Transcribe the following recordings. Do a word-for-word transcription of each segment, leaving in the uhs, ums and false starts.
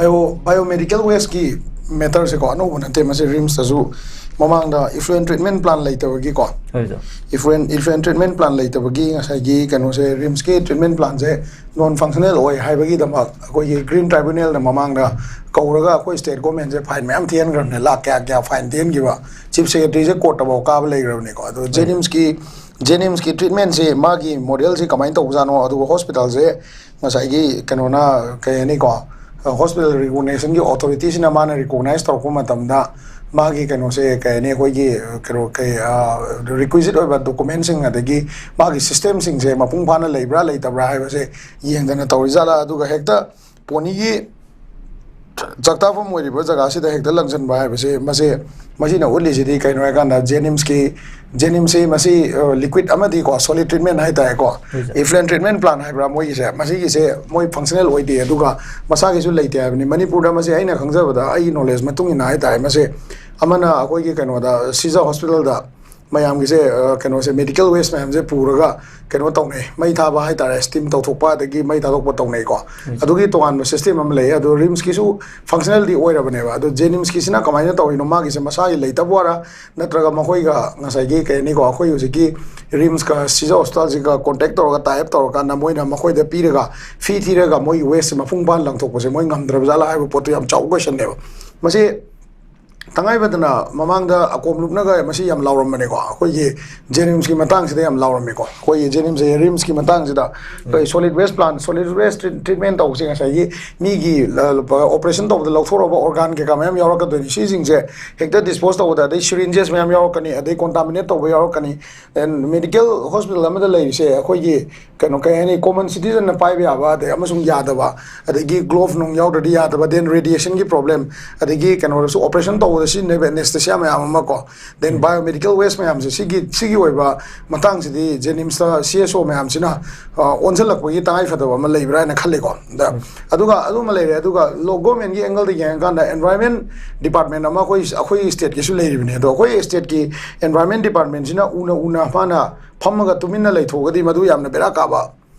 Bio ꯕꯥꯏꯑꯣꯃꯦꯗꯤꯀꯦꯜ ꯋꯦꯁꯀꯤ ꯃꯦꯇꯔꯁꯦꯀꯣ ꯑꯅꯧꯕ ꯅꯠꯇꯦ꯫ ꯃꯁꯤ ꯔꯤꯝꯁꯇꯁꯨ ꯃꯃꯥꯡꯗ ꯏꯐ꯭ꯂꯨꯌꯦꯟ ꯇ꯭ꯔꯤꯠꯃꯦꯟ ꯄ꯭ꯂꯥꯟ ꯂꯩꯇꯕꯒꯤꯀꯣ, ꯍꯣꯏ ꯁꯥꯔ꯫ ꯏꯐ꯭ꯂꯨꯌꯦꯟ ꯏꯐ꯭ꯂꯨꯌꯦꯟ ꯇ꯭ꯔꯤꯠꯃꯦꯟ ꯄ꯭ꯂꯥꯟ ꯂꯩꯇꯕꯒꯤ ꯉꯁꯥꯏꯒꯤ ꯀꯩꯅꯣꯁꯦ, ꯔꯤꯝꯁꯀꯤ ꯇ꯭ꯔꯤꯠꯃꯦꯟ ꯄ꯭ꯂꯥꯟꯁꯦ ꯅꯣꯟ ꯐꯪꯁꯅꯦꯜ ꯑꯣꯏ ꯍꯥꯏꯕꯒꯤꯗꯃꯛ ꯑꯩꯈꯣꯏꯒꯤ ꯒ꯭ꯔꯤꯟ ꯇ꯭ꯔꯥꯏꯕꯨꯅꯦꯜꯅ ꯃꯃꯥꯡꯗ ꯀꯧꯔꯒ ꯑꯩꯈꯣꯏ ꯁ꯭ꯇꯦꯠ ꯒꯣꯔꯃꯦꯟꯁꯦ ꯐꯥꯏꯟ ꯃꯌꯥꯝ ꯊꯤꯍꯟꯈ꯭ꯔꯕꯅꯦ, ꯂꯥꯛ ꯀꯌꯥ ꯀꯌꯥ ꯐꯥꯏꯟ ꯊꯤꯍꯟꯈꯤꯕ꯫ ꯆꯤꯐ ꯁꯦꯀ꯭ꯔꯦꯇꯔꯤꯁꯦ ꯀꯣꯔꯠꯇꯐꯥꯎ ꯀꯥꯕ ꯂꯩꯈ꯭ꯔꯕꯅꯦꯀꯣ꯫ ꯑꯗꯣ ꯖꯦꯅꯤꯝꯁꯀꯤ ꯖꯦꯅꯤꯝꯁꯀꯤ ꯇ꯭ꯔꯤꯠꯃꯦꯟꯁꯤ ꯃꯥꯒꯤ ꯃꯣꯗꯦꯜꯁꯤ ꯀꯃꯥꯏꯅ ꯇꯧꯕꯖꯥꯠꯅꯣ, ꯑꯗꯨꯒ ꯍꯣꯁꯄꯤꯇꯥꯜꯁꯦ ꯉꯁꯥꯏꯒꯤ ꯀꯩꯅꯣꯅ, ꯀꯩ ꯍꯥꯏꯅꯤꯀꯣ, ꯍꯣꯁꯄꯤꯇꯥꯜ ꯔꯤꯀꯣꯒꯅꯥꯏꯖꯦꯁꯟꯒꯤ ꯑꯣꯊꯣꯔꯤꯇꯤꯁꯤꯅ ꯃꯥꯅ ꯔꯤꯀꯣꯒꯅꯥꯏꯖ ꯇꯧꯔꯛꯄ ꯃꯇꯝꯗ ꯃꯥꯒꯤ ꯀꯩꯅꯣꯁꯦ, ꯀꯩ ꯍꯥꯏꯅꯤ, ꯑꯩꯈꯣꯏꯒꯤ ꯀꯩꯅꯣ, ꯀꯩ, ꯔꯤꯀ꯭ꯋꯤꯖꯤꯠ ꯑꯣꯏꯕ ꯗꯣꯀꯨꯃꯦꯟꯁꯤꯡ ꯑꯗꯒꯤ ꯃꯥꯒꯤ ꯁꯤꯁꯇꯦꯝꯁꯤꯡꯁꯦ ꯃꯄꯨꯡ ꯐꯥꯅ ꯂꯩꯕ꯭ꯔꯥ ꯂꯩꯇꯕ꯭ꯔꯥ ꯍꯥꯏꯕꯁꯦ ꯌꯦꯡꯗꯅ ꯇꯧꯔꯤꯖꯥꯠꯂꯥ, ꯑꯗꯨꯒ ꯍꯦꯛꯇ ꯄꯣꯅꯤꯒꯤ ꯆꯥꯛꯇꯥꯐꯝ ꯑꯣꯏꯔꯤꯕ ꯖꯒꯥꯁꯤꯗ ꯍꯦꯛꯇ ꯂꯪꯁꯤꯟꯕ ꯍꯥꯏꯕꯁꯦ, ꯃꯁꯦ, ꯃꯁꯤꯅ ꯎꯠꯂꯤꯁꯤꯗꯤ ꯀꯩꯅꯣ ꯍꯥꯏꯀꯥꯟꯗ, ꯖꯦꯅꯤꯝꯁꯀꯤ ꯖꯦꯅꯤꯝꯁꯁꯤ ꯃꯁꯤ ꯂꯤꯀ꯭ꯋꯤꯠ ꯑꯃꯗꯤ ꯀꯣ, ꯁꯣꯂꯤꯠ ꯇ꯭ꯔꯤꯠꯃꯦꯟ ꯍꯥꯏꯇꯥꯔꯦꯀꯣ, ꯍꯣꯏ ꯁꯥꯔ꯫ ꯏꯐ꯭ꯂꯨꯌꯦꯟ ꯇ꯭ꯔꯤꯠꯃꯦꯟ ꯄ꯭ꯂꯥꯟ ꯍꯥꯏꯕ꯭ꯔꯥ, ꯃꯣꯏꯒꯤꯁꯦ, ꯃꯁꯤꯒꯤꯁꯦ ꯃꯣꯏ ꯐꯪꯁꯅꯦꯜ ꯑꯣꯏꯗꯦ, ꯑꯗꯨꯒ ꯃꯁꯥꯒꯤꯁꯨ ꯂꯩꯇꯦ ꯍꯥꯏꯕꯅꯤ꯫ ꯃꯅꯤꯄꯨꯔꯗ ꯃꯁꯤ ꯑꯩꯅ ꯈꯪꯖꯕꯗ, ꯑꯩꯒꯤ ꯅꯣꯂꯦꯖ ꯃꯇꯨꯡ ꯏꯟꯅ ꯍꯥꯏꯇꯥꯔꯦ, ꯃꯁꯤ ꯑꯃꯅ ꯑꯩꯈꯣꯏꯒꯤ ꯀꯩꯅꯣꯗ, ꯁꯤꯖ ꯍꯣꯁꯄꯤꯇꯥꯜꯗ ꯃꯌꯥꯝꯒꯤꯁꯦ, ꯑ, ꯀꯩꯅꯣꯁꯦ, ꯃꯦꯗꯤꯀꯦꯜ ꯋꯦꯁ ꯃꯌꯥꯝꯁꯦ ꯄꯨꯔꯒ ꯀꯩꯅꯣ ꯇꯧꯅꯩ, ꯃꯩ ꯊꯥꯕ ꯍꯥꯏꯇꯥꯔꯦ, ꯁ꯭ꯇꯤꯝ ꯇꯧꯊꯣꯛꯄ ꯑꯗꯒꯤ ꯃꯩ ꯊꯥꯗꯣꯛꯄ ꯇꯧꯅꯩꯀꯣ꯫ ꯑꯗꯨꯒꯤ ꯇꯣꯉꯥꯟꯕ ꯁꯤꯁꯇꯦꯝ ꯑꯃ ꯂꯩ꯫ ꯑꯗꯣ ꯔꯤꯝꯁꯀꯤꯁꯨ ꯐꯪꯁꯅꯦꯜꯗꯤ ꯑꯣꯏꯔꯕꯅꯦꯕ꯫ ꯑꯗꯣ ꯖꯦꯅꯤꯝꯁꯀꯤꯁꯤꯅ ꯀꯃꯥꯏꯅ ꯇꯧꯔꯤꯅꯣ? ꯃꯥꯒꯤꯁꯦ ꯃꯁꯥꯒꯤ ꯂꯩꯇꯕ ꯑꯣꯏꯔ, ꯅꯠꯇ꯭ꯔꯒ ꯃꯈꯣꯏꯒ ꯉꯁꯥꯏꯒꯤ ꯀꯩ ꯍꯥꯏꯅꯤꯀꯣ, ꯑꯩꯈꯣꯏ ꯍꯧꯖꯤꯛꯀꯤ ꯔꯤꯝꯁꯀ ꯁꯤꯖ ꯍꯣꯁꯄꯤꯇꯥꯜꯁꯤꯒ ꯀꯣꯟꯇꯦꯛ ꯇꯧꯔꯒ, ꯇꯥꯏ ꯑꯞ ꯇꯧꯔꯀꯥꯟꯗ ꯃꯣꯏꯅ ꯃꯈꯣꯏꯗ ꯄꯤꯔꯒ, ꯐꯤ ꯊꯤꯔꯒ ꯃꯣꯏꯒꯤ ꯋꯦꯁꯁꯦ ꯃꯄꯨꯡ ꯐꯥꯅ ꯂꯪꯊꯣꯛꯄꯁꯦ ꯃꯣꯏ ꯉꯝꯗ꯭ꯔꯕ ꯖꯥꯠꯂꯥ ꯍꯥꯏꯕ ꯄꯣꯠꯇꯨ ꯌꯥꯝ ꯆꯥꯎꯕ ꯀꯣꯏꯁꯟꯅꯦꯕ꯫ ꯃꯁꯤ ꯇꯉꯥꯏ ꯐꯗꯅ ꯃꯃꯥꯡꯗ ꯑꯀꯣꯝ ꯂꯨꯞꯅꯒ ꯃꯁꯤ ꯌꯥꯝ ꯂꯥꯎꯔꯝꯕꯅꯦꯀꯣ, ꯑꯩꯈꯣꯏꯒꯤ ꯖꯦꯅꯤꯝꯁꯀꯤ ꯃꯇꯥꯡꯁꯤꯗ ꯌꯥꯝ ꯂꯥꯎꯔꯝꯃꯦꯀꯣ꯫ ꯑꯩꯈꯣꯏꯒꯤ ꯖꯦꯅꯤꯝꯁꯁꯦ, ꯔꯤꯝꯁꯀꯤ ꯃꯇꯥꯡꯁꯤꯗ ꯑꯩꯈꯣꯏ solid waste plan, solid waste treatment ꯇꯧꯕꯁꯦ ꯉꯁꯥꯏꯒꯤ ꯃꯤꯒꯤ, ꯑ, ꯑꯣꯄꯔꯦꯁꯟ ꯇꯧꯕꯗ ꯂꯧꯊꯣꯔꯛꯄ ꯑꯣꯔꯒꯥꯟ ꯀꯩꯀꯥ ꯃꯌꯥꯝ ꯌꯥꯎꯔꯛꯀꯗꯣꯏꯅꯤ꯫ ꯁꯤꯁꯤꯡꯁꯦ ꯍꯦꯛꯇ ꯗꯤꯁꯄꯣꯖ ꯇꯧꯕꯗ, ꯑꯗꯩ ꯁꯤꯔꯤꯟꯖꯦꯁ ꯃꯌꯥꯝ ꯌꯥꯎꯔꯛꯀꯅꯤ, ꯑꯗꯩ ꯀꯣꯟꯇꯥꯃꯤꯅꯦꯠ ꯇꯧꯕ ꯌꯥꯎꯔꯛꯀꯅꯤ꯫ ꯑꯦꯟ ꯃꯦꯗꯤꯀꯦꯜ ꯍꯣꯁꯄꯤꯇꯥꯜ ꯑꯃꯗ ꯂꯩꯔꯤꯁꯦ ꯑꯩꯈꯣꯏꯒꯤ ꯀꯩꯅꯣ, ꯀꯩ ꯍꯥꯏꯅꯤ, ꯀꯣꯃꯟ ꯁꯤꯇꯤꯖꯟꯅ ꯄꯥꯏꯕ ꯌꯥꯕ, ꯑꯗꯩ ꯑꯃꯁꯨꯡ ꯌꯥꯗꯕ, ꯑꯗꯒꯤ ꯒ꯭ꯂꯣꯚ ꯅꯨꯡ ꯌꯥꯎꯗ꯭ꯔꯗꯤ ꯌꯥꯗꯕ, ꯗꯦꯟ ꯔꯦꯗꯤꯌꯦꯁꯟꯒꯤ ꯄ꯭ꯔꯣꯕ꯭ꯂꯦꯝ, ꯑꯗꯒꯤ ꯀꯩꯅꯣꯗꯁꯨ ꯑꯣꯄꯔꯦꯁꯟ ꯇꯧꯕꯗ ꯁꯤꯖꯤꯟꯅꯔꯤꯕ ꯑꯦꯅꯦꯁꯊꯦꯁꯤꯌꯥ ꯃꯌꯥꯝ ꯑꯃ ꯀꯣ, ꯗꯦꯟ ꯕꯥꯏꯑꯣꯃꯦꯗꯤꯀꯦꯜ ꯋꯦꯁ ꯃꯌꯥꯝꯁꯦ, ꯁꯤꯒꯤ, ꯁꯤꯒꯤ ꯑꯣꯏꯕ ꯃꯇꯥꯡꯁꯤꯗꯤ ꯖꯦꯅꯤꯝꯁꯇ ꯁꯤ ꯑꯦꯁ ꯑꯣ ꯃꯌꯥꯝꯁꯤꯅ, ꯑ, ꯑꯣꯟꯁꯤꯜꯂꯛꯄꯒꯤ ꯇꯉꯥꯏ ꯐꯗꯕ ꯑꯃ ꯂꯩꯕ꯭ꯔꯥ ꯍꯥꯏꯅ ꯈꯜꯂꯤꯀꯣ꯫ ꯑꯗ, ꯑꯗꯨꯒ ꯑꯗꯨꯃ ꯂꯩꯔꯦ꯫ ꯑꯗꯨꯒ ꯂꯣ-, ꯒꯣꯔꯃꯦꯟꯒꯤ ꯑꯦꯡꯒꯜꯗ ꯌꯦꯡꯉꯀꯥꯟꯗ ꯑꯦꯟꯚꯥꯏꯔꯟꯃꯦꯟ ꯗꯤꯄꯥꯔꯠꯃꯦꯟ ꯑꯃ ꯑꯩꯈꯣꯏ, ꯑꯩꯈꯣꯏ ꯁ꯭ꯇꯦꯠꯀꯤꯁꯨ ꯂꯩꯔꯤꯕꯅꯦ꯫ ꯑꯗꯣ ꯑꯩꯈꯣꯏ ꯁ꯭ꯇꯦꯠꯀꯤ ꯑꯦꯟꯚꯥꯏꯔꯟꯃꯦꯟ ꯗꯤꯄꯥꯔꯠꯃꯦꯟꯁꯤꯅ ꯎꯅ ꯎꯅ ꯃꯥꯅ ꯐꯝꯃꯒ ꯇꯨꯃꯤꯟꯅ ꯂꯩꯊꯣꯛꯑꯒꯗꯤ ꯃꯗꯨ ꯌꯥꯝꯅ ꯕꯦꯔꯥ ꯀꯥꯕ,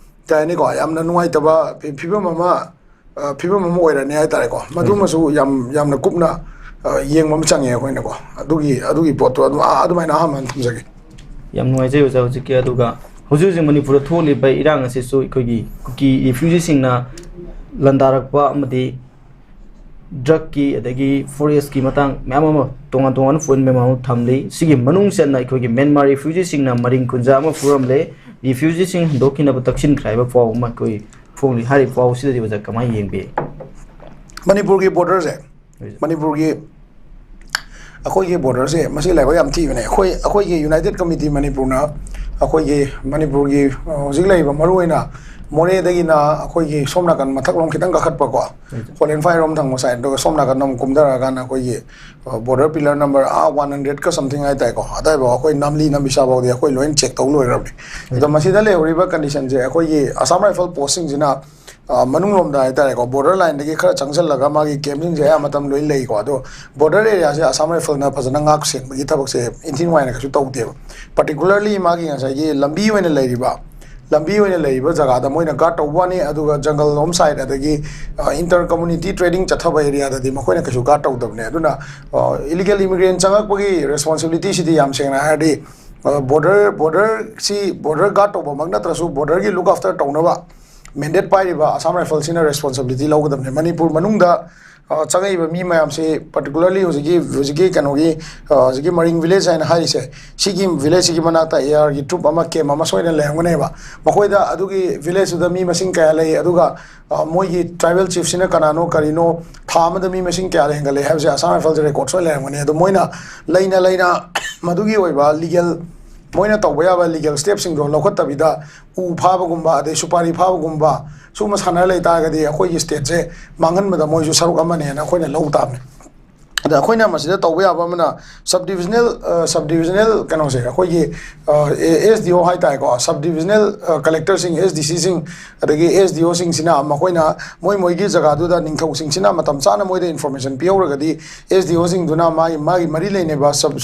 ꯀꯩ ꯍꯥꯏꯅꯤꯀꯣ, ꯌꯥꯝꯅ ꯅꯨꯡꯉꯥꯏꯇꯕ ꯐꯤ-, ꯐꯤꯕꯝ ꯑꯃ ꯑ, ꯐꯤꯕꯝ ꯑꯃ ꯑꯣꯏꯔꯅꯤ ꯍꯥꯏꯇꯥꯔꯦꯀꯣ꯫ ꯃꯗꯨꯃꯁꯨ ꯌꯥꯝ, ꯌꯥꯝꯅ ꯀꯨꯞꯅ, ꯑ, ꯌꯦꯡꯕ ꯑꯃ ꯆꯪꯉꯦ ꯑꯩꯈꯣꯏꯅꯀꯣ꯫ ꯑꯗꯨꯒꯤ, ꯑꯗꯨꯒꯤ ꯄꯣꯠꯇꯣ ꯑꯗꯨꯝ, ꯑ, ꯑꯗꯨꯃꯥꯏꯅ ꯑꯍꯥꯟꯕ ꯑꯃ ꯊꯝꯖꯒꯦ꯫ ꯌꯥꯝ ꯅꯨꯡꯉꯥꯏꯖꯩ ꯑꯣꯖꯥ꯫ ꯍꯧꯖꯤꯛꯀꯤ ꯑꯗꯨꯒ ꯍꯧꯖꯤꯛ ꯍꯧꯖꯤꯛ ꯃꯅꯤꯄꯨꯔꯗ ꯊꯣꯛꯂꯤꯕ ꯏꯔꯥꯡ ꯑꯁꯤꯁꯨ ꯑꯩꯈꯣꯏꯒꯤ ꯀꯨꯀꯤ ꯔꯤꯐ꯭ꯌꯨꯖꯤꯁꯤꯡꯅ ꯂꯥꯟꯗꯥꯔꯛꯄ ꯑꯃꯗꯤ ꯗ꯭ꯔꯒꯀꯤ ꯑꯗꯒꯤ ꯐꯣꯔꯦꯁꯀꯤ ꯃꯇꯥꯡ ꯃꯌꯥꯝ ꯑꯃ, ꯇꯣꯉꯥꯟ ꯇꯣꯉꯥꯟꯕ ꯄꯣꯏꯟ ꯃꯌꯥꯝ ꯑꯃ ꯊꯝꯂꯤ꯫ ꯁꯤꯒꯤ ꯃꯅꯨꯡ ꯆꯟꯅ ꯑꯩꯈꯣꯏꯒꯤ ꯃ꯭ꯌꯥꯟꯃꯥꯔ ꯔꯤꯐ꯭ꯌꯨꯖꯤꯁꯤꯡꯅ ꯃꯔꯤꯡ ꯀꯨꯟꯖꯥ ꯑꯃ ꯐꯨꯔꯝꯂꯦ꯫ ꯔꯤꯐ꯭ꯌꯨꯖꯤꯁꯤꯡ ꯍꯟꯗꯣꯛꯈꯤꯅꯕ ꯇꯛꯁꯤꯟꯈ꯭ꯔꯦ ꯍꯥꯏꯕ ꯄꯥꯎ ꯑꯃ ꯑꯩꯈꯣꯏ ꯐꯣꯡꯂꯤ꯫ ꯍꯥꯏꯔꯤꯕ ꯄꯥꯎꯁꯤꯗꯗꯤ ꯑꯣꯖꯥ ꯀꯃꯥꯏꯅ ꯌꯦꯡꯕꯤ? ꯃꯅꯤꯄꯨꯔꯒꯤ ꯕꯣꯔꯗꯔꯁꯦ, ꯍꯣꯏ꯫ ꯃꯅꯤꯄꯨꯔꯒꯤ, ꯑꯩꯈꯣꯏꯒꯤ ꯕꯣꯔꯗꯔꯁꯦ ꯃꯁꯤ ꯂꯥꯏꯕꯛ ꯌꯥꯝ ꯊꯤꯕꯅꯦ꯫ ꯑꯩꯈꯣꯏ, ꯑꯩꯈꯣꯏꯒꯤ ꯌꯨꯅꯥꯏꯇꯦꯠ ꯀꯃꯤꯇꯤ ꯃꯅꯤꯄꯨꯔꯅ ꯑꯩꯈꯣꯏꯒꯤ ꯃꯅꯤꯄꯨꯔꯒꯤ, ꯑ, ꯍꯧꯖꯤꯛ ꯂꯩꯔꯤꯕ ꯃꯔꯨꯑꯣꯏꯅ ꯃꯣꯔꯦꯗꯒꯤꯅ ꯑꯩꯈꯣꯏꯒꯤ ꯁꯣꯝ ꯅꯥꯀꯟ ꯃꯊꯛꯂꯣꯝ ꯈꯤꯇꯪ ꯀꯥꯈꯠꯄꯀꯣ, ꯍꯣꯏ꯫ ꯍꯣꯂꯦꯟ ꯐꯥꯏꯔꯣꯝ ꯊꯪꯕ ꯁꯥꯏꯠ, ꯑꯗꯨꯒ ꯁꯣꯝ ꯅꯥꯀꯟꯗ ꯑꯃꯨꯛ ꯀꯨꯝꯊꯔꯛꯑꯀꯥꯟꯗ ꯑꯩꯈꯣꯏꯒꯤ, ꯑ, ꯕꯣꯔꯗꯔ ꯄꯤꯂꯔ ꯅꯝꯕꯔ, ꯑꯥ, ꯋꯥꯟ ꯍꯟꯗ꯭ꯔꯦꯠꯀ ꯁꯝꯊꯤꯡ ꯍꯥꯏꯇꯥꯔꯦꯀꯣ, ꯑꯗꯥꯏꯐꯥꯎ ꯑꯩꯈꯣꯏ ꯅꯝꯂꯤ ꯅꯝꯕꯤꯁꯥꯐꯥꯎꯗꯤ ꯑꯩꯈꯣꯏ ꯂꯣꯏꯅ ꯆꯦꯛ ꯇꯧ ꯂꯣꯏꯈ꯭ꯔꯕꯅꯤ꯫ ꯑꯗꯣ ꯃꯁꯤꯗ ꯂꯩꯍꯧꯔꯤꯕ ꯀꯟꯗꯤꯁꯟꯁꯦ ꯑꯩꯈꯣꯏꯒꯤ ꯑꯁꯥꯝ ꯔꯥꯏꯐꯜ ꯄꯣꯁꯁꯤꯡꯁꯤꯅ, ꯑ, ꯃꯅꯨꯡꯂꯣꯝꯗ ꯍꯥꯏꯇꯥꯔꯦꯀꯣ, ꯕꯣꯔꯗꯔ ꯂꯥꯏꯟꯗꯒꯤ ꯈꯔ ꯆꯪꯁꯤꯜꯂꯒ ꯃꯥꯒꯤ ꯀꯦꯝꯞꯁꯤꯡꯁꯦ ꯑꯌꯥꯝꯕ ꯃꯇꯝ ꯂꯣꯏ ꯂꯩꯀꯣ꯫ ꯑꯗꯣ ꯕꯣꯔꯗꯔ ꯑꯦꯔꯤꯌꯥꯁꯦ ꯑꯁꯥꯝ ꯔꯥꯏꯐꯜꯅ ꯐꯖꯅ ꯉꯥꯛ ꯁꯦꯟꯕꯒꯤ ꯊꯕꯛꯁꯦ ꯏꯟꯊꯤ ꯅꯨꯡꯉꯥꯏꯅ ꯀꯩꯁꯨ ꯇꯧꯗꯦꯕ꯫ ꯄꯥꯔꯇꯤꯀꯨꯂꯔꯂꯤ ꯃꯥꯒꯤ ꯉꯁꯥꯏꯒꯤ ꯂꯝꯕꯤ ꯑꯣꯏꯅ ꯂꯩꯔꯤꯕ, ꯂꯝꯕꯤ ꯑꯣꯏꯅ ꯂꯩꯔꯤꯕ ꯖꯒꯥꯗ ꯃꯣꯏꯅ ꯒꯥꯔꯗ ꯇꯧꯕ ꯋꯥꯅꯤ, ꯑꯗꯨꯒ ꯖꯪꯒꯜ ꯂꯣꯝ ꯁꯥꯏꯠ ꯑꯗꯒꯤ, ꯑ, ꯏꯟꯇꯔ ꯀꯝꯃꯨꯅꯤꯇꯤ ꯇ꯭ꯔꯦꯗꯤꯡ ꯆꯠꯊꯕ ꯑꯦꯔꯤꯌꯥꯗꯗꯤ ꯃꯈꯣꯏꯅ ꯀꯩꯁꯨ ꯒꯥꯔꯗ ꯇꯧꯗꯕꯅꯦ꯫ ꯑꯗꯨꯅ, ꯑ, ꯏꯂꯤꯒꯦꯜ ꯏꯃꯤꯒ꯭ꯔꯦꯟ ꯆꯪꯉꯛꯄꯒꯤ ꯔꯦꯁꯄꯣꯟꯁꯤꯕꯤꯂꯤꯇꯤꯁꯤꯗꯤ ꯌꯥꯝ ꯁꯦꯡꯅ ꯍꯥꯏꯔꯗꯤ, ꯑ, ꯕꯣꯔꯗꯔ, ꯕꯣꯔꯗꯔꯁꯤ ꯕꯣꯔꯗꯔ ꯒꯥꯔꯗ ꯇꯧꯕꯃꯛ ꯅꯠꯇ꯭ꯔꯁꯨ ꯕꯣꯔꯗꯔꯒꯤ ꯂꯨꯛ ꯑꯥꯐꯇꯔ ꯇꯧꯅꯕ ꯃꯦꯟꯗꯦꯠ ꯄꯥꯏꯔꯤꯕ ꯑꯁꯥꯝ ꯔꯥꯏꯐꯜꯁꯤꯅ ꯔꯦꯁꯄꯣꯟꯁꯤꯕꯤꯂꯤꯇꯤ ꯂꯧꯒꯗꯕꯅꯦ꯫ ꯃꯅꯤꯄꯨꯔ ꯃꯅꯨꯡꯗ, ꯑ, ꯆꯪꯉꯛꯏꯕ ꯃꯤ ꯃꯌꯥꯝꯁꯤ, ꯄꯥꯔꯇꯤꯀꯨꯂꯔꯂꯤ ꯍꯧꯖꯤꯛꯀꯤ, ꯍꯧꯖꯤꯛꯀꯤ ꯀꯩꯅꯣꯒꯤ, ꯑ, ꯍꯧꯖꯤꯛꯀꯤ ꯃꯔꯤꯡ ꯚꯤꯂꯦꯖ ꯍꯥꯏꯅ ꯍꯥꯏꯔꯤꯁꯦ, ꯁꯤꯒꯤ ꯚꯤꯂꯦꯖꯁꯤꯒꯤ ꯃꯅꯥꯛꯇ ꯑꯦ ꯑꯥꯔꯒꯤ ꯇ꯭ꯔꯨꯞ ꯑꯃ, ꯀꯦꯝꯞ ꯑꯃ ꯁꯣꯏꯅ ꯂꯩꯔꯝꯒꯅꯦꯕ꯫ ꯃꯈꯣꯏꯗ ꯑꯗꯨꯒꯤ ꯚꯤꯂꯦꯖꯇꯨꯗ ꯃꯤ ꯃꯁꯤꯡ ꯀꯌꯥ ꯂꯩ, ꯑꯗꯨꯒ, ꯑ, ꯃꯣꯏꯒꯤ ꯇ꯭ꯔꯥꯏꯕꯦꯜ ꯆꯤꯐꯁꯤꯅ ꯀꯅꯥꯅꯣ ꯀꯔꯤꯅꯣ, ꯊꯥ ꯑꯃꯗ ꯃꯤ ꯃꯁꯤꯡ ꯀꯌꯥ ꯍꯦꯟꯒꯠꯂꯦ ꯍꯥꯏꯕꯁꯦ ꯑꯁꯥꯝ ꯔꯥꯏꯐꯜꯁꯦ ꯔꯦꯀꯣꯔꯠ ꯁꯣꯏꯅ ꯂꯩꯔꯝꯒꯅꯤ꯫ ꯑꯗꯣ ꯃꯣꯏꯅ ꯂꯩꯅ ꯂꯩꯅ ꯃꯗꯨꯒꯤ ꯑꯣꯏꯕ ꯂꯤꯒꯦꯜ, ꯃꯣꯏꯅ ꯇꯧꯕ ꯌꯥꯕ ꯂꯤꯒꯦꯜ ꯁ꯭ꯇꯦꯞꯁꯤꯡꯗꯣ ꯂꯧꯈꯠꯇꯕꯤꯗ ꯎ ꯐꯥꯕꯒꯨꯝꯕ, ꯑꯗꯩ ꯁꯨꯄꯥꯔꯤ ꯐꯥꯕꯒꯨꯝꯕ ꯁꯨꯝꯕ ꯁꯥꯟꯅꯔ ꯂꯩ ꯇꯥꯔꯒꯗꯤ ꯑꯩꯈꯣꯏꯒꯤ ꯁ꯭ꯇꯦꯠꯁꯦ ꯃꯥꯡꯍꯟꯕꯗ ꯃꯣꯏꯁꯨ ꯁꯔꯨꯛ ꯑꯃꯅꯦꯅ ꯑꯩꯈꯣꯏꯅ ꯂꯧ ꯇꯥꯕꯅꯤ꯫ ꯑꯗ ꯑꯩꯈꯣꯏꯅ ꯃꯁꯤꯗ ꯇꯧꯕ ꯌꯥꯕ ꯑꯃꯅ ꯁꯕ ꯗꯤꯕꯤꯖꯅꯦꯜ, ꯑ, ꯁꯕ ꯗꯤꯕꯤꯖꯅꯦꯜ ꯀꯩꯅꯣꯁꯦ, ꯑꯩꯈꯣꯏꯒꯤ, ꯑ, ꯑꯦ-, ꯑꯦꯁ ꯗꯤ ꯑꯣ ꯍꯥꯏꯇꯥꯔꯦꯀꯣ, ꯁꯕ ꯗꯤꯕꯤꯖꯅꯦꯜ, ꯑ, ꯀꯂꯦꯛꯇꯔꯁꯤꯡ, ꯑꯦꯁ ꯗꯤ ꯁꯤꯁꯤꯡ, ꯑꯗꯒꯤ ꯑꯦꯁ ꯗꯤ ꯑꯣꯁꯤꯡꯁꯤꯅ ꯃꯈꯣꯏꯅ ꯃꯣꯏ ꯃꯣꯏꯒꯤ ꯖꯒꯥꯗꯨꯗ ꯅꯤꯡꯊꯧꯁꯤꯡꯁꯤꯅ ꯃꯇꯝ ꯆꯥꯅ ꯃꯣꯏꯗ ꯏꯟꯐꯣꯔꯃꯦꯁꯟ ꯄꯤꯍꯧꯔꯒꯗꯤ, ꯑꯦꯁ ꯗꯤ ꯑꯣꯁꯤꯡꯗꯨꯅ ꯃꯥꯒꯤ, ꯃꯥꯒꯤ ꯃꯔꯤ ꯂꯩꯅꯕ ꯁꯕ,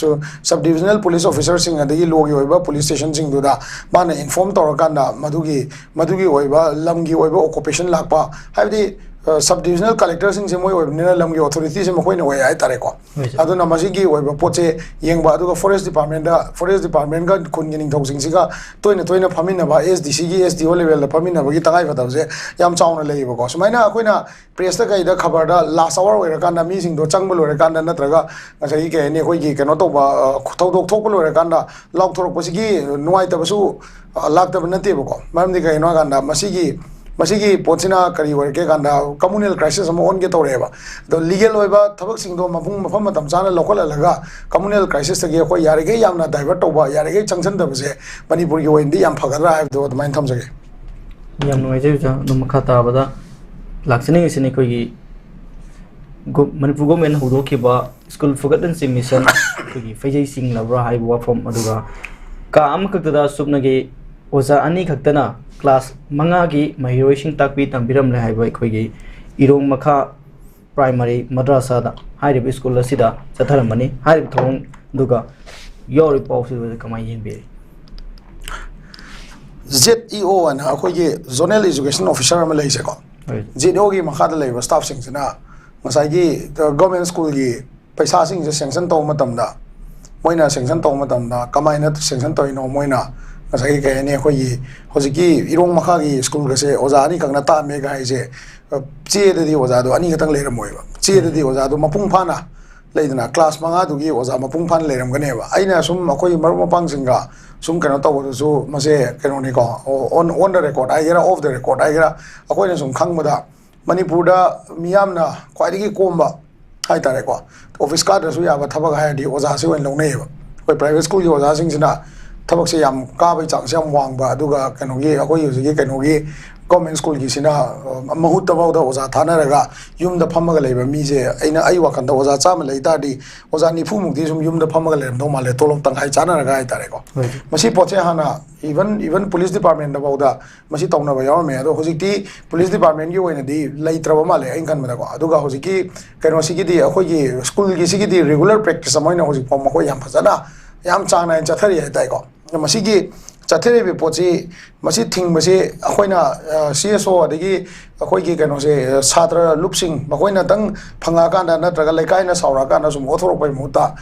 ꯁꯕ ꯗꯤꯕꯤꯖꯅꯦꯜ ꯄꯨꯂꯤꯁ ꯑꯣꯐꯤꯁꯔꯁꯤꯡ ꯑꯗꯒꯤ ꯂꯣꯒꯤ ꯑꯣꯏꯕ ꯄꯨꯂꯤꯁ ꯁ꯭ꯇꯦꯁꯟꯁꯤꯡꯗꯨꯗ ꯃꯥꯅ ꯏꯟꯐꯣꯔꯝ ꯇꯧꯔꯀꯥꯟꯗ ꯃꯗꯨꯒꯤ, ꯃꯗꯨꯒꯤ ꯑꯣꯏꯕ ꯂꯝꯒꯤ ꯑꯣꯏꯕ ꯑꯣꯀꯨꯄꯦꯁꯟ ꯂꯥꯛꯄ, ꯍꯥꯏꯕꯗꯤ, ꯁꯕ ꯗꯤꯕꯤꯖꯅꯦꯜ ꯀꯂꯦꯛꯇꯔꯁꯤꯡꯁꯦ ꯃꯣꯏ ꯑꯣꯏꯕꯅꯤꯅ ꯂꯝꯒꯤ ꯑꯣꯊꯣꯔꯤꯇꯤꯁꯦ ꯃꯈꯣꯏꯅ ꯑꯣꯏ ꯍꯥꯏꯇꯥꯔꯦꯀꯣ꯫ ꯍꯣꯏ, sir. ꯑꯗꯨꯅ ꯃꯁꯤꯒꯤ ꯑꯣꯏꯕ ꯄꯣꯠꯁꯦ ꯌꯦꯡꯕ, ꯑꯗꯨꯒ ꯐꯣꯔꯦꯁ ꯗꯤꯄꯥꯔꯠꯃꯦꯟꯗ, ꯐꯣꯔꯦꯁ ꯗꯤꯄꯥꯔꯠꯃꯦꯟꯒ ꯈꯨꯟꯒꯤ ꯅꯤꯡꯊꯧꯁꯤꯡꯁꯤꯒ ꯇꯣꯏꯅ ꯇꯣꯏꯅ ꯐꯝꯃꯤꯟꯅꯕ, ꯑꯦꯁ ꯗꯤ ꯁꯤꯒꯤ, ꯑꯦꯁ ꯗꯤ ꯑꯣ ꯂꯦꯚꯦꯜꯗ ꯐꯝꯃꯤꯟꯅꯕꯒꯤ ꯇꯉꯥꯏꯐꯗꯕꯁꯦ ꯌꯥꯝ ꯆꯥꯎꯅ ꯂꯩꯌꯦꯕꯀꯣ꯫ ꯁꯨꯃꯥꯏꯅ ꯑꯩꯈꯣꯏꯅ ꯄ꯭ꯔꯦꯁꯇ ꯀꯩꯗ ꯈꯕꯔꯗ ꯂꯥꯁ ꯑꯋꯥꯔ ꯑꯣꯏꯔꯀꯥꯟꯗ, ꯃꯤꯁꯤꯡꯗꯣ ꯆꯪꯕ ꯂꯣꯏꯔꯀꯥꯟꯗ, ꯅꯠꯇ꯭ꯔꯒ ꯉꯁꯥꯏꯒꯤ ꯀꯩ ꯍꯥꯏꯅꯤ, ꯑꯩꯈꯣꯏꯒꯤ ꯀꯩꯅꯣ ꯇꯧꯕ, ꯑ, ꯊꯧꯗꯣꯛ ꯊꯣꯛꯄ ꯂꯣꯏꯔꯀꯥꯟꯗ ꯂꯥꯎꯊꯣꯔꯛꯄꯁꯤꯒꯤ ꯅꯨꯡꯉꯥꯏꯇꯕꯁꯨ, ꯑ, ꯂꯥꯛꯇꯕ ꯅꯠꯇꯦꯕꯀꯣ꯫ ꯃꯔꯝꯗꯤ ꯀꯩꯒꯤꯅꯣ ꯍꯥꯏꯀꯥꯟꯗ ꯃꯁꯤꯒꯤ, ꯃꯁꯤꯒꯤ ꯄꯣꯠꯁꯤꯅ ꯀꯔꯤ ꯑꯣꯏꯔꯛꯀꯦ ꯀꯥꯟꯗ, ꯀꯝꯃꯨꯅꯦꯜ ꯀ꯭ꯔꯥꯏꯁꯤꯁ ꯑꯃ ꯑꯣꯟꯒꯦ ꯇꯧꯔꯛꯑꯦꯕ꯫ ꯑꯗꯣ ꯂꯤꯒꯦꯜ ꯑꯣꯏꯕ ꯊꯕꯛꯁꯤꯡꯗꯣ ꯃꯄꯨꯡ, ꯃꯐꯝ ꯃꯇꯝ ꯆꯥꯅ ꯂꯧꯈꯠꯍꯜꯂꯒ, ꯀꯝꯃꯨꯅꯦꯜ ꯀ꯭ꯔꯥꯏꯁꯤꯁꯇꯒꯤ ꯑꯩꯈꯣꯏ ꯌꯥꯔꯤꯈꯩ ꯌꯥꯝꯅ ꯗꯥꯏꯚꯔꯠ ꯇꯧꯕ, ꯌꯥꯔꯤꯈꯩ ꯆꯪꯁꯤꯟꯗꯕꯁꯦ ꯃꯅꯤꯄꯨꯔꯒꯤ ꯑꯣꯏꯅꯗꯤ ꯌꯥꯝ ꯐꯒꯗ꯭ꯔꯥ ꯍꯥꯏꯕꯗꯣ ꯑꯗꯨꯃꯥꯏꯅ ꯊꯝꯖꯒꯦ꯫ ꯌꯥꯝ ꯅꯨꯡꯉꯥꯏꯖꯩ ꯑꯣꯖꯥ꯫ ꯑꯗꯨꯝ ꯃꯈꯥ ꯇꯥꯕꯗ ꯂꯥꯛꯆꯅꯤꯡꯉꯤꯁꯤꯅ ꯑꯩꯈꯣꯏꯒꯤ ꯒꯣ-, ꯃꯅꯤꯄꯨꯔ ꯒꯣꯔꯃꯦꯟꯅ ꯍꯧꯗꯣꯛꯈꯤꯕ ꯁ꯭ꯀꯨꯜ ꯐꯒꯠꯍꯟꯁꯤ ꯃꯤꯁꯟ, ꯑꯩꯈꯣꯏꯒꯤ ꯐꯩꯖꯩ ꯆꯤꯡꯂꯕ꯭ꯔꯥ ꯍꯥꯏꯕ ꯋꯥꯐꯝ, ꯑꯗꯨꯒ ꯀꯥ ꯑꯃꯈꯛꯇꯗ ꯆꯨꯞꯅꯒꯤ ꯑꯣꯖꯥ ꯑꯅꯤ ꯈꯛꯇꯅ ꯀ꯭ꯂꯥꯁ ꯃꯉꯥꯒꯤ ꯃꯍꯩꯔꯣꯏꯁꯤꯡ ꯇꯥꯛꯄꯤ ꯇꯝꯕꯤꯔꯝꯂꯦ ꯍꯥꯏꯕ ꯑꯩꯈꯣꯏꯒꯤ ꯏꯔꯣꯡ ꯃꯈꯥ ꯄ꯭ꯔꯥꯏꯃꯥꯔꯤ ꯃꯗ꯭ꯔꯁꯥꯗ, ꯍꯥꯏꯔꯤꯕ ꯁ꯭ꯀꯨꯜ ꯑꯁꯤꯗ ꯆꯠꯊꯔꯝꯕꯅꯤ꯫ ꯍꯥꯏꯔꯤꯕ ꯊꯧꯑꯣꯡ ꯑꯗꯨꯒ ꯌꯥꯎꯔꯤꯕ ꯄꯥꯎꯁꯤꯡ ꯑꯗꯨ ꯀꯃꯥꯏꯅ ꯌꯦꯡꯕꯤꯔꯤ? ꯖꯦꯠ ꯏ ꯑꯣ ꯍꯥꯏꯅ ꯑꯩꯈꯣꯏꯒꯤ ꯖꯣꯅꯦꯜ ꯏꯖꯨꯀꯦꯁꯟ ꯑꯣꯐꯤꯁꯔ ꯑꯃ ꯂꯩꯖꯩꯀꯣ꯫ ꯍꯣꯏ꯫ ꯖꯦꯠ ꯏ ꯑꯣꯒꯤ ꯃꯈꯥꯗ ꯂꯩꯕ ꯁ꯭ꯇꯥꯐꯁꯤꯡꯁꯤꯅ ꯉꯁꯥꯏꯒꯤ ꯒꯣꯔꯃꯦꯟ ꯁ꯭ꯀꯨꯜꯒꯤ ꯄꯩꯁꯥꯁꯤꯡꯁꯦ ꯁꯦꯡꯁꯟ ꯇꯧꯕ ꯃꯇꯝꯗ, ꯃꯣꯏꯅ ꯁꯦꯡꯁꯟ ꯇꯧꯕ ꯃꯇꯝꯗ ꯀꯃꯥꯏꯅ ꯁꯦꯡꯁꯟ ꯇꯧꯔꯤꯅꯣ? ꯃꯣꯏꯅ ꯉꯁꯥꯏꯒꯤ ꯀꯩ ꯍꯥꯏꯅꯤ, ꯑꯩꯈꯣꯏꯒꯤ ꯍꯧꯖꯤꯛꯀꯤ ꯏꯔꯣꯡ ꯃꯈꯥꯒꯤ ꯁ꯭ꯀꯨꯜꯒꯁꯦ ꯑꯣꯖꯥ ꯑꯅꯤꯈꯛꯅ ꯇꯥꯛꯑꯝꯃꯦꯒ ꯍꯥꯏꯁꯦ, ꯑ, ꯆꯦꯗꯗꯤ ꯑꯣꯖꯥꯗꯣ ꯑꯅꯤꯈꯛꯇꯪ ꯂꯩꯔꯝꯃꯣꯏꯕ꯫ ꯆꯦꯗꯗꯤ ꯑꯣꯖꯥꯗꯣ ꯃꯄꯨꯡ ꯐꯥꯅ ꯂꯩꯗꯅ, ꯀ꯭ꯂꯥꯁ ꯃꯉꯥꯗꯨꯒꯤ ꯑꯣꯖꯥ ꯃꯄꯨꯡ ꯐꯥꯅ ꯂꯩꯔꯝꯒꯅꯦꯕ꯫ ꯑꯩꯅ ꯁꯨꯝ ꯑꯩꯈꯣꯏ ꯃꯔꯨꯞ ꯃꯄꯥꯡꯁꯤꯡꯒ ꯁꯨꯝ ꯀꯩꯅꯣ ꯇꯧꯕꯗꯁꯨ ꯃꯁꯦ ꯀꯩꯅꯣꯅꯤꯀꯣ, on, on the record ꯍꯥꯏꯒꯦꯔꯥ, off the record ꯍꯥꯏꯒꯦꯔꯥ, ꯑꯩꯈꯣꯏꯅ ꯁꯨꯝ ꯈꯪꯕꯗ ꯃꯅꯤꯄꯨꯔꯗ ꯃꯤꯌꯥꯝꯅ ꯈ꯭ꯋꯥꯏꯗꯒꯤ ꯀꯣꯝꯕ ꯍꯥꯏꯇꯥꯔꯦꯀꯣ, ꯑꯣꯐꯤꯁ ꯀꯥꯗ꯭ꯔꯁꯨ ꯌꯥꯕ ꯊꯕꯛ ꯍꯥꯏꯔꯗꯤ ꯑꯣꯖꯥꯁꯤ ꯑꯣꯏꯅ ꯂꯧꯅꯩꯌꯦꯕ꯫ ꯑꯩꯈꯣꯏ ꯄ꯭ꯔꯥꯏꯚꯦꯠ ꯁ꯭ꯀꯨꯜꯒꯤ ꯑꯣꯖꯥꯁꯤꯡꯁꯤꯅ ꯊꯕꯛꯁꯦ ꯌꯥꯝ ꯀꯥꯕꯒꯤ ꯆꯥꯡꯁꯦ ꯌꯥꯝ ꯋꯥꯡꯕ, ꯑꯗꯨꯒ ꯀꯩꯅꯣꯒꯤ, ꯑꯩꯈꯣꯏ ꯍꯧꯖꯤꯛꯀꯤ ꯀꯩꯅꯣꯒꯤ ꯒꯣꯔꯃꯦꯟ ꯁ꯭ꯀꯨꯜꯒꯤꯁꯤꯅ, ꯑ, ꯃꯍꯨꯠꯇ ꯐꯥꯎꯗ ꯑꯣꯖꯥ ꯊꯥꯅꯔꯒ ꯌꯨꯝꯗ ꯐꯝꯃꯒ ꯂꯩꯕ ꯃꯤꯁꯦ, ꯑꯩꯅ, ꯑꯩ ꯋꯥꯈꯜꯗ ꯑꯣꯖꯥ ꯆꯥꯝꯃ ꯂꯩ ꯇꯥꯔꯗꯤ ꯑꯣꯖꯥ ꯅꯤꯐꯨꯃꯨꯛꯇꯤ ꯁꯨꯝ ꯌꯨꯝꯗ ꯐꯝꯃꯒ ꯂꯩꯔꯝꯗꯧ ꯃꯥꯜꯂꯦ, ꯇꯣꯂꯣꯞ ꯇꯪꯈꯥꯏ ꯆꯥꯅꯔꯒ ꯍꯥꯏꯇꯥꯔꯦꯀꯣ꯫ ꯍꯣꯏ꯫ ꯃꯁꯤ ꯄꯣꯠꯁꯦ ꯍꯥꯟꯅ even, even ꯄꯨꯂꯤꯁ ꯗꯤꯄꯥꯔꯠꯃꯦꯟꯗ ꯐꯥꯎꯗ ꯃꯁꯤ ꯇꯧꯅꯕ ꯌꯥꯎꯔꯝꯃꯦ꯫ ꯑꯗꯣ ꯍꯧꯖꯤꯛꯇꯤ ꯄꯨꯂꯤꯁ ꯗꯤꯄꯥꯔꯠꯃꯦꯟꯒꯤ ꯑꯣꯏꯅꯗꯤ ꯂꯩꯇ꯭ꯔꯕ ꯃꯥꯜꯂꯦ, ꯑꯩꯅ ꯈꯟꯕꯗꯀꯣ꯫ ꯑꯗꯨꯒ ꯍꯧꯖꯤꯛꯀꯤ ꯀꯩꯅꯣꯁꯤꯒꯤꯗꯤ, ꯑꯩꯈꯣꯏꯒꯤ ꯁ꯭ꯀꯨꯜꯒꯤꯁꯤꯒꯤꯗꯤ ꯔꯤꯒꯨꯂꯔ ꯄ꯭ꯔꯦꯛꯇꯤꯁ ꯑꯃ ꯑꯣꯏꯅ ꯍꯧꯖꯤꯛꯐꯥꯎ ꯃꯈꯣꯏ ꯌꯥꯝ ꯐꯖꯅ, ꯌꯥꯝ ꯆꯥꯡ ꯅꯥꯏꯅ ꯆꯠꯊꯔꯤ ꯍꯥꯏꯇꯥꯔꯦꯀꯣ꯫ ꯃꯁꯤꯒꯤ ꯆꯠꯊꯔꯤꯕ ꯄꯣꯠꯁꯤ ꯃꯁꯤ ꯊꯤꯡꯕꯁꯤ ꯑꯩꯈꯣꯏꯅ ꯁꯤ ꯑꯦꯁ ꯑꯣ ꯑꯗꯒꯤ ꯑꯩꯈꯣꯏꯒꯤ ꯀꯩꯅꯣꯁꯦ, ꯁꯥꯇ꯭ꯔ ꯂꯨꯞꯁꯤꯡ ꯃꯈꯣꯏꯅꯇꯪ ꯐꯪꯉꯛꯑꯀꯥꯟꯗ ꯅꯠꯇ꯭ꯔꯒ ꯂꯩꯀꯥꯏꯅ ꯁꯥꯎꯔꯛꯑꯀꯥꯟꯗ ꯁꯨꯝ ꯑꯣꯠꯊꯣꯔꯛꯄꯒꯤ ꯃꯍꯨꯠꯇ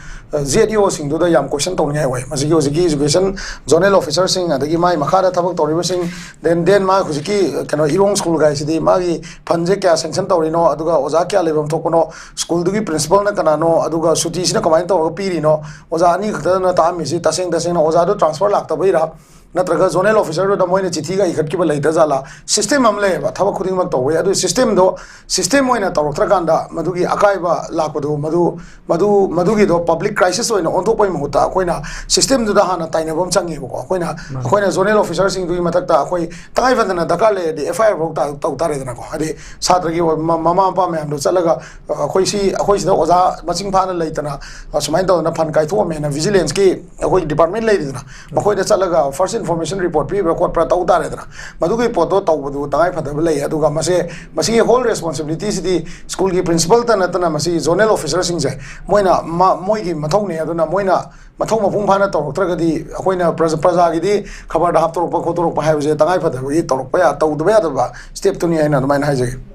ꯖꯦꯠ ꯏ ꯑꯣꯁꯤꯡꯗꯨꯗ ꯌꯥꯝ ꯀꯣꯏꯁꯟ ꯇꯧꯅꯤꯡꯉꯥꯏ ꯑꯣꯏ꯫ ꯃꯁꯤꯒꯤ ꯍꯧꯖꯤꯛꯀꯤ ꯏꯖꯨꯀꯦꯁꯟ ꯖꯣꯅꯦꯜ ꯑꯣꯐꯤꯁꯔꯁꯤꯡ ꯑꯗꯒꯤ ꯃꯥꯒꯤ ꯃꯈꯥꯗ ꯊꯕꯛ ꯇꯧꯔꯤꯕꯁꯤꯡ, ꯗꯦꯟ ꯗꯦꯟ ꯃꯥ ꯍꯧꯖꯤꯛꯀꯤ ꯀꯩꯅꯣ ꯏꯔꯣꯡ ꯁ꯭ꯀꯨꯜ ꯀꯥꯏꯁꯤꯗꯤ ꯃꯥꯒꯤ ꯐꯟꯁꯦ ꯀꯌꯥ ꯁꯦꯡꯁꯟ ꯇꯧꯔꯤꯅꯣ, ꯑꯗꯨꯒ ꯑꯣꯖꯥ ꯀꯌꯥ ꯂꯩꯐꯝ ꯊꯣꯛꯄꯅꯣ, ꯁ꯭ꯀꯨꯜꯗꯨꯒꯤ ꯄ꯭ꯔꯤꯟꯁꯤꯄꯜꯅ ꯀꯅꯥꯅꯣ, ꯑꯗꯨꯒ ꯁꯨꯇꯤꯁꯤꯅ ꯀꯃꯥꯏꯅ ꯇꯧꯔꯒ ꯄꯤꯔꯤꯅꯣ, ꯑꯣꯖꯥ ꯑꯅꯤ ꯈꯛꯇꯅ ꯇꯥꯛꯑꯝꯃꯤꯁꯤ ꯇꯁꯦꯡ ꯇꯁꯦꯡꯅ ꯑꯣꯖꯥꯗꯣ ꯇ꯭ꯔꯥꯟꯁꯐꯔ ꯂꯥꯛꯇꯕꯩꯔꯥ, ꯅꯠꯇ꯭ꯔꯒ ꯖꯣꯅꯦꯜ ꯑꯣꯐꯤꯁꯔꯗꯨꯗ ꯃꯣꯏꯅ ꯆꯤꯊꯤꯒ ꯏꯈꯠꯈꯤꯕ ꯂꯩꯇ ꯖꯥꯠꯂꯥ? ꯁꯤꯁꯇꯦꯝ ꯑꯃ ꯂꯩꯌꯦꯕ, ꯊꯕꯛ ꯈꯨꯗꯤꯡꯃꯛ ꯇꯧꯕ ꯌꯥꯏ꯫ ꯑꯗꯨ ꯁꯤꯁꯇꯦꯝꯗꯣ, ꯁꯤꯁꯇꯦꯝ ꯑꯣꯏꯅ ꯇꯧꯔꯛꯇ꯭ꯔꯀꯥꯟꯗ ꯃꯗꯨꯒꯤ ꯑꯀꯥꯏꯕ ꯂꯥꯛꯄꯗꯨ, ꯃꯗꯨ, ꯃꯗꯨ, ꯃꯗꯨꯒꯤꯗꯣ ꯄꯕ꯭ꯂꯤꯛ ꯀ꯭ꯔꯥꯏꯁꯤꯁ ꯑꯣꯏꯅ ꯑꯣꯟꯊꯣꯛꯄꯒꯤ ꯃꯍꯨꯠꯇ ꯑꯩꯈꯣꯏꯅ ꯁꯤꯁꯇꯦꯝꯗꯨꯗ ꯍꯥꯟꯅ ꯇꯥꯏꯅꯕ ꯑꯃ ꯆꯪꯉꯦꯕꯀꯣ꯫ ꯑꯩꯈꯣꯏꯅ, ꯑꯩꯈꯣꯏꯅ ꯖꯣꯅꯦꯜ ꯑꯣꯐꯤꯁꯔꯁꯤꯡꯗꯨꯒꯤ ꯃꯊꯛꯇ ꯑꯩꯈꯣꯏ ꯇꯉꯥꯏ ꯐꯗꯅ ꯗꯔꯀꯥꯔ ꯂꯩꯔꯗꯤ ꯑꯦꯐ ꯑꯥꯏ ꯑꯥꯔ ꯐꯥꯎ ꯇꯥ-, ꯇꯧ ꯇꯥꯔꯦꯗꯅꯀꯣ꯫ ꯍꯥꯏꯗꯤ ꯁꯥꯇ꯭ꯔꯒꯤ ꯑꯣꯏ-, ꯃ-, ꯃꯃꯥ ꯃꯄꯥ ꯃꯌꯥꯝꯗꯣ ꯆꯠꯂꯒ, ꯑꯩꯈꯣꯏ ꯁꯤ, ꯑꯩꯈꯣꯏ ꯁꯤꯗ ꯑꯣꯖꯥ ꯃꯁꯤꯡ ꯐꯥꯅ ꯂꯩꯇꯅ, ꯑ, ꯁꯨꯃꯥꯏꯅ ꯇꯧꯗꯅ ꯐꯟ ꯀꯥꯏꯊꯣꯛꯑꯝꯃꯦꯅ ꯚꯤꯖꯤꯂꯦꯟꯁꯀꯤ ꯑꯩꯈꯣꯏꯒꯤ ꯗꯤꯄꯥꯔꯠꯃꯦꯟ ꯂꯩꯔꯤꯗꯅ, ꯃꯈꯣꯏꯗ ꯆꯠꯂꯒ ꯐꯥꯔꯁ ꯏꯟꯐꯣꯔꯃꯦꯁꯟ ꯔꯤꯄꯣꯔꯠ ꯄꯤꯕ꯭ꯔꯥ ꯈꯣꯠꯄ꯭ꯔꯥ ꯇꯧ ꯇꯥꯔꯦꯗꯅ꯫ ꯃꯗꯨꯒꯤ ꯄꯣꯠꯇꯣ ꯇꯧꯕꯗꯨ ꯇꯉꯥꯏ ꯐꯗꯕ ꯂꯩ꯫ ꯑꯗꯨꯒ ꯃꯁꯦ, ꯃꯁꯤꯒꯤ ꯍꯣꯜ ꯔꯦꯁꯄꯣꯟꯁꯤꯕꯤꯂꯤꯇꯤꯁꯤꯗꯤ ꯁ꯭ꯀꯨꯜꯒꯤ ꯄ꯭ꯔꯤꯟꯁꯤꯄꯜꯇ ꯅꯠꯇꯅ ꯃꯁꯤ ꯖꯣꯅꯦꯜ ꯑꯣꯐꯤꯁꯔꯁꯤꯡꯁꯦ ꯃꯣꯏꯅ ꯃ-, ꯃꯣꯏꯒꯤ ꯃꯊꯧꯅꯤ꯫ ꯑꯗꯨꯅ ꯃꯣꯏꯅ ꯃꯊꯧ ꯃꯄꯨꯡ ꯐꯥꯅ ꯇꯧꯔꯛꯇ꯭ꯔꯒꯗꯤ ꯑꯩꯈꯣꯏꯅ ꯄ꯭ꯔꯖ-, ꯄ꯭ꯔꯖꯥꯒꯤꯗꯤ ꯈꯕꯔꯗ ꯍꯥꯞꯇꯣꯔꯛꯄ ꯈꯣꯠꯇꯣꯔꯛꯄ ꯍꯥꯏꯕꯁꯦ ꯇꯉꯥꯏ ꯐꯗꯕꯒꯤ ꯇꯧꯔꯛꯄ ꯌꯥ-, ꯇꯧꯗꯕ ꯌꯥꯗꯕ ꯁ꯭ꯇꯦꯞꯇꯨꯅꯤ ꯍꯥꯏꯅ ꯑꯗꯨꯃꯥꯏꯅ ꯍꯥꯏꯖꯒꯦ꯫